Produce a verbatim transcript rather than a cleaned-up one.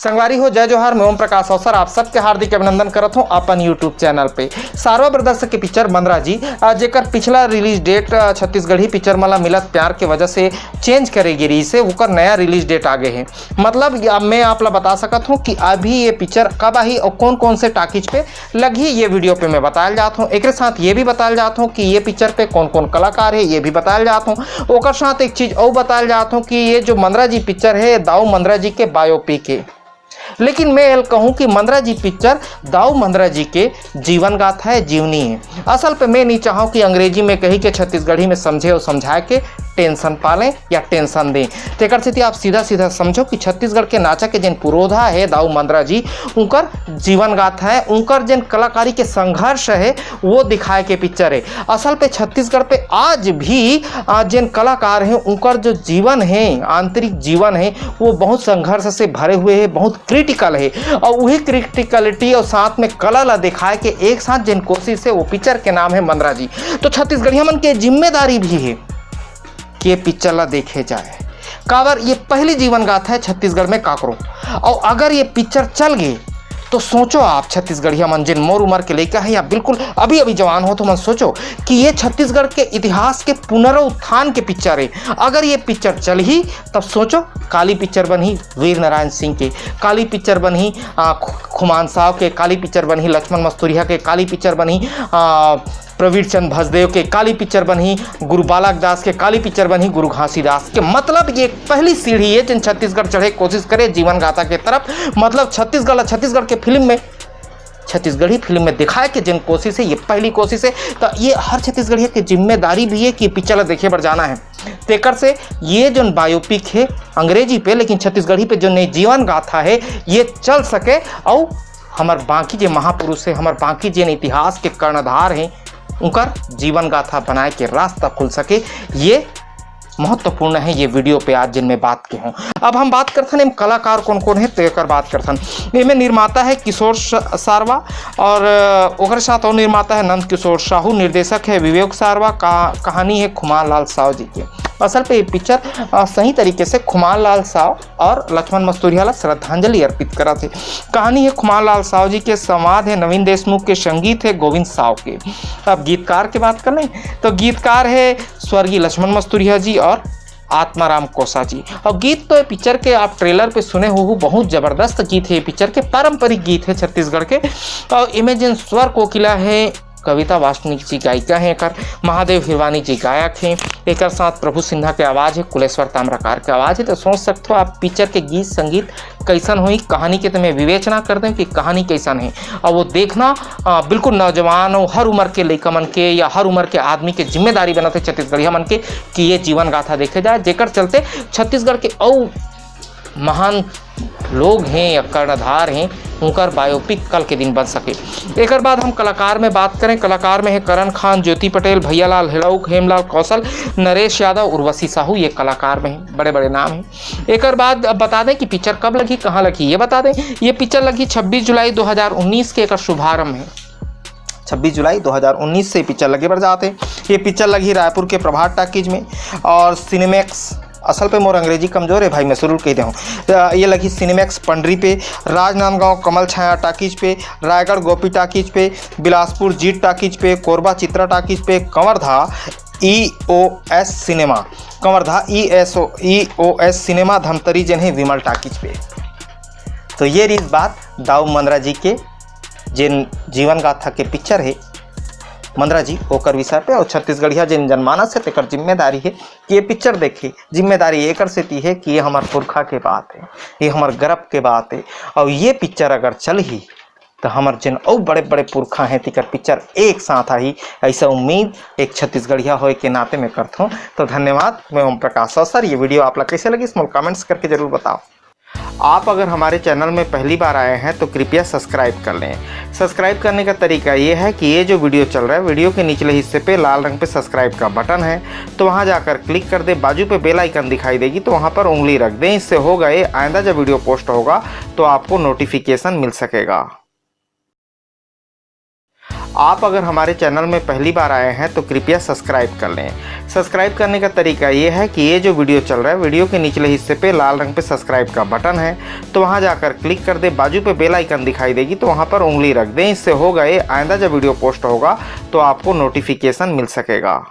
संगवारी हो, जय जोहार, मैं ओम प्रकाश अवसर आप सबके हार्दिक अभिनंदन करत हूँ अपन YouTube चैनल पे। सारवा ब्रदर्स के पिक्चर मंदरा जी, अ, जेकर पिछला रिलीज डेट, अ, छत्तीसगढ़ी पिक्चर मन ला मिलत प्यार के वजह से चेंज करे गे रहिस हे, ओकर नया रिलीज डेट आ गे हे। मतलब, अब मैं आप ला बता सकत हूँ कि अभी ये पिक्चर कब आही और कौन कौन से टाकीज पे लगही, ये वीडियो पे मैं बतायल जात हूँ। एकरे साथ ये भी बतायल जात हूँ कि ये पिक्चर पे कौन कौन कलाकार है, ये भी बतायल जात हूँ। ओकर साथ एक चीज और बतायल जात हूँ कि ये जो मंदरा जी पिक्चर है, दाऊ मंदरा जी के बायोपिक है। लेकिन मैं एल कहूँ कि मंदरा जी पिक्चर दाऊ मंदरा जी के जीवन गाथा है, जीवनी है। असल पे मैं नहीं चाहूँ कि अंग्रेजी में कही के छत्तीसगढ़ी में समझे और समझाए के टेंशन पालें या टेंशन दें। तेकर सेती आप सीधा सीधा समझो कि छत्तीसगढ़ के नाचा के जेन पुरोधा है दाऊ मंदरा जी, उनकर जीवन गाथा है, उनकर जेन कलाकारी के संघर्ष है, वो दिखाए के पिक्चर है। असल पे छत्तीसगढ़ पे आज भी, आ, जेन कलाकार हैं, उनकर जो जीवन है, आंतरिक जीवन है, वो बहुत संघर्ष से भरे हुए है, बहुत क्रिटिकल है। और वही क्रिटिकलिटी और साथ में कला ला दिखाए के एक साथ जेन कोशिश है, वो पिक्चर के नाम है मंदरा जी। तो छत्तीसगढ़िया मन के जिम्मेदारी भी है कि ये पिक्चर ला देखे जाए। काबर ये पहली जीवन गाथा है छत्तीसगढ़ में काकरो। और अगर ये पिक्चर चल गए तो सोचो आप, छत्तीसगढ़िया मन, जिन मोर उम्र के लइका है या बिल्कुल अभी अभी जवान हो, तो मन सोचो कि ये छत्तीसगढ़ के इतिहास के पुनरुत्थान के पिक्चर है। अगर ये पिक्चर चलही, तब सोचो, काली पिक्चर बनही वीर नारायण सिंह के, काली पिक्चर बनही, आ, खु-, खुमान साव के, काली पिक्चर बनही लक्ष्मण मस्तुरिया के, काली पिक्चर बनही, आ, प्रवीर चंद भसदेव के, काली पिक्चर बनही गुरु बालक दास के, काली पिक्चर बनही गुरु घासीदास के। मतलब, ये पहली सीढ़ी है, जिन छत्तीसगढ़ चढ़े कोशिश करे जीवन गाथा के तरफ। मतलब, छत्तीसगढ़, छत्तीसगढ़ के फिल्म में, छत्तीसगढ़ी फिल्म में दिखाए के जिन कोशिश है, ये पहली कोशिश है। तो ये हर छत्तीसगढ़िया के जिम्मेदारी भी है कि पिक्चर ला देखे बर जाना है। तेकर से ये जोन बायोपिक है अंग्रेजी पे, लेकिन छत्तीसगढ़ी पे जो नई जीवन गाथा है, ये चल सके, और हमर बाकी जे महापुरुष है, हमर बाकी जेन इतिहास के कर्णधार हैं, उनकर जीवन गाथा बनाए के रास्ता खुल सके, ये महत्वपूर्ण है। ये वीडियो पे आज जिन मैं बात के हूँ, अब हम बात करथन एम कलाकार कौन कौन है, तो एकर बात करथन। एमे निर्माता है किशोर स-, सारवा, और, अ, ओकर साथ और निर्माता है नंद किशोर साहू, निर्देशक है विवेक सारवा, का, कहानी है खुमान लाल साव जी के। असल पे ये पिक्चर, अ, सही तरीके से खुमान लाल साव और लक्ष्मण मस्तुरिया ला श्रद्धांजलि अर्पित करत हे। कहानी है खुमान लाल साव जी के, संवाद है नवीन देशमुख के, संगीत है गोविंद साव के। अब गीतकार के बात कर लें, तो गीतकार है स्वर्गीय लक्ष्मण मस्तुरिया जी और आत्माराम कोसा जी। और गीत तो ये पिक्चर के आप ट्रेलर पे सुने हो, बहुत जबरदस्त गीत है ये पिक्चर के, पारंपरिक गीत है छत्तीसगढ़ के। और एमे जेन स्वर कोकिला है, कविता वासनिक जी गायिका हैं, एकर महादेव हिरवानी जी गायक हैं, एकर साथ प्रभु सिन्हा के आवाज़ है, कुलेश्वर ताम्रकार के आवाज़ है। तो सोच सकते हो आप पिक्चर के गीत संगीत कैसन होही, कहानी के तुम्हें विवेचना कर दें कि कहानी कैसन है। और वो देखना, आ, बिल्कुल नौजवान और हर उम्र के लइका मन के या हर उम्र के आदमी के जिम्मेदारी बनत है छत्तीसगढ़िया मन के कि ये जीवन गाथा देखे जाए, जेकर चलते छत्तीसगढ़ के अउ महान लोग हैं या कर्णधार हैं, उनकर बायोपिक कल के दिन बन सके। एकर बाद हम कलाकार में बात करें, कलाकार में है करण खान, ज्योति पटेल, भैयालाल हेड़ौक, हेमलाल कौशल, नरेश यादव, उर्वशी साहू, ये कलाकार में हैं, बड़े बड़े नाम हैं। एकर बाद अब बता दें कि पिक्चर कब लगही, कहाँ लगही, ये बता दें। ये पिक्चर लगही छब्बीस जुलाई दो हज़ार उन्नीस के, एकर शुभारंभ है छब्बीस जुलाई दो हज़ार उन्नीस से पिक्चर लगे बर जात हे। ये पिक्चर लगही रायपुर के प्रभात टाकीज में और सिनेमैक्स, असल पे मोर अंग्रेजी कमजोर है भाई, मैं शुरू कह दे हूँ। अ, ये लगही सिनेमैक्स पंडरी पे, राजनांदगांव कमल छाया टाकीज पे, रायगढ़ गोपी टाकीज पे, बिलासपुर जीत टाकीज पे, कोरबा चित्रा टाकीज पे, Kawardha E O S cinema, Kawardha E S O, E O S cinema Dhamtari जेन हे विमल टाकीज पे। तो ये रहिस बात दाऊ मंदरा जी के, जेन जीवन गाथा के पिक्चर हे मंदरा जी, ओकर विषय पे। और छत्तीसगढ़िया जेन जनमानस है, तेकर जिम्मेदारी है कि ये पिक्चर देखे। जिम्मेदारी एकर सेती है कि ये हमर पुरखा के बात है, ये हमर गर्व के बात है। और ये पिक्चर अगर चलही, तो हमर जेन अउ बड़े बड़े पुरखा हैं, तेकर पिक्चर एक साथ आही, ऐसा उम्मीद एक छत्तीसगढ़िया होए के नाते मैं करथों। तो धन्यवाद, मैं ओम प्रकाश अवसर। ये वीडियो आप ला कैसे लगिस, मोला कमेंट्स करके जरूर बताओ। आप अगर हमारे चैनल में पहली बार आए हैं तो कृपया सब्सक्राइब कर लें। सब्सक्राइब करने का तरीका ये है कि ये जो वीडियो चल रहा है, वीडियो के निचले हिस्से पे लाल रंग पे सब्सक्राइब का बटन है, तो वहाँ जाकर क्लिक कर दें। बाजू पे बेल आइकन दिखाई देगी, तो वहाँ पर उंगली रख दें। इससे होगा ये, आइंदा जब वीडियो पोस्ट होगा तो आपको नोटिफिकेशन मिल सकेगा। आप अगर हमारे चैनल में पहली बार आए हैं तो कृपया सब्सक्राइब कर लें। सब्सक्राइब करने का तरीका ये है कि ये जो वीडियो चल रहा है, वीडियो के निचले हिस्से पे लाल रंग पे सब्सक्राइब का बटन है, तो वहाँ जाकर क्लिक कर दे। बाजू पे बेल आइकन दिखाई देगी, तो वहाँ पर उंगली रख दें। इससे होगा ये, आइंदा जब वीडियो पोस्ट होगा तो आपको नोटिफिकेशन मिल सकेगा।